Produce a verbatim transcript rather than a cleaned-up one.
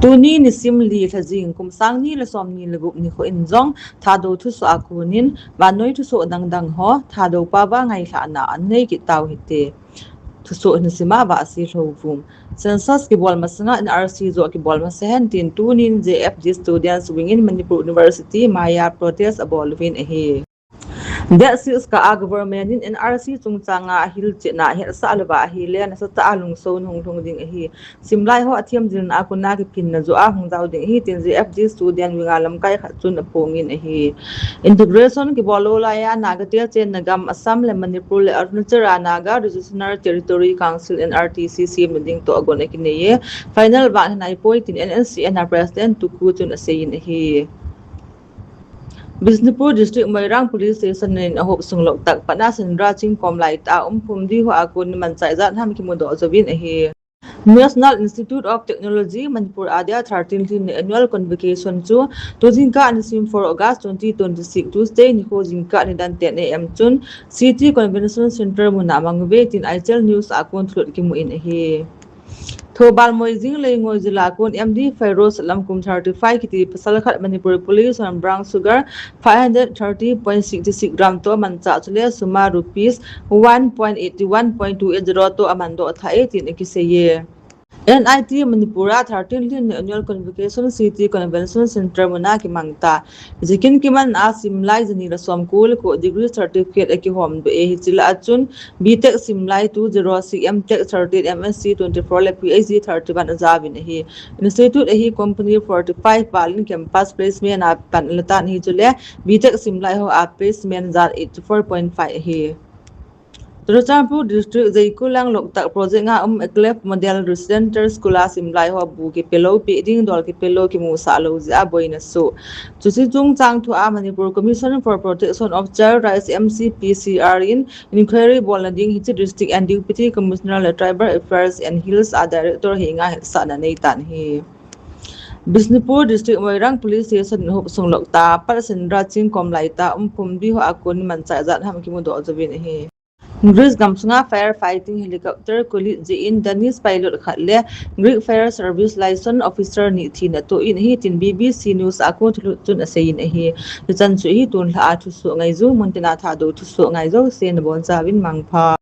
Tuni nisim li lhajing kum sang ni le som ni le gup nikho in jong Thadou thusoh a konin vannoi thusoh dangdang ho Thadou pao a ngailhahna anei kit tau hite. Thusoh hin sima va asi lho vum. Census kibol masanga N R C joh kibol masa hen tin tunin J F D students wing in Manipur University maiya protest abol uvin ahi. Date six kah a government in N R C chungchanga ahilchetna ahetsah louva ahile nasatah a lungson hung lhung ding ahi. Simlai ho athem jilna a kona kiphinna joh a hung jao ding ahi tin J F D student wing a lamkai khat chun aphongin ahi. Integration kibol lou laiya Naga te chenna gam Assam le Manipur le Arunachal a Naga Regional Territory Council, N R T C, semna ding toh agon akinei e. Final vang hin ahipoi tin N S C N a President Tuku chun aseiyin ahi. Bishnupur District Moirang Police Station in ahop sung Loktak patna Sendra Chingkom laitah a um phumdi ho a kon manchah ijat ham kimudoh jouvin ahi. National Institute of Technology Manipur a dia thirteenth lhin ni annual convocation chu tu jingkah nisim four August twenty twenty-six Tuesday nikho jingkah nidan ten A M chun City Convention Centre muna mang uve tin Aichel News a kon thulut kimun ahi. Thoubal Moijing Leingoi jila kon M D Feroz Lamkum thirty-five kiti pasal khat Manipur Police hon brown sugar five hundred thirty point six six gram toh manchah chule sum a rupees one point eighty one point two eight zero toh amandoh tha e tin akiseiye. N I T Manipur a thirteenth lhin ni annual convocation City Convention Centre muna kimang ta. Hiche kin kiman a simlai jani le som ko le ko degree certificate akihomdoh e, hiche lah a chun B Tech simlai two zero six, M Tech thirteen, M S C twenty-four le P H D thirty-one ajaovin ahi. Institute ahi company forty-five val in campus placement a pan atan ahi chule B Tech simlai ho a placement jat eighty-four point five ahi. Churachandpur District Zeikulang Loktak Project a um Eclave Model Residential School a simlai ho bu kipelou peh ding dol kipelou kimusah lou jeh a boina asoh. Chuche chungchang thu a Manipur Commission for Protection of Child Rights, M C P C R in inquiry bolna ding hiche district a Deputy Commissioner le Tribal Affairs and Hills a Director henga hetsahna anei tan ahi. Bishnupur District Moirang Police Station in ahop sung Loktak pat Sendra Chingkom laitah a um phumdi ho a kon manchah ijat ham kimudoh jouvin ahi. Greece gamsunga fire fighting helicopter kolit jeh in Danish pilot khat le Greek Fire Service license officer ni thina atoh in ahi tin B B C News a kon thulut chun aseiyin ahi. Hichan chu ahi, tunlhah a thusoh ngaiju mun tina Thadou thusoh ngai jouse nabonchauvin mangpha.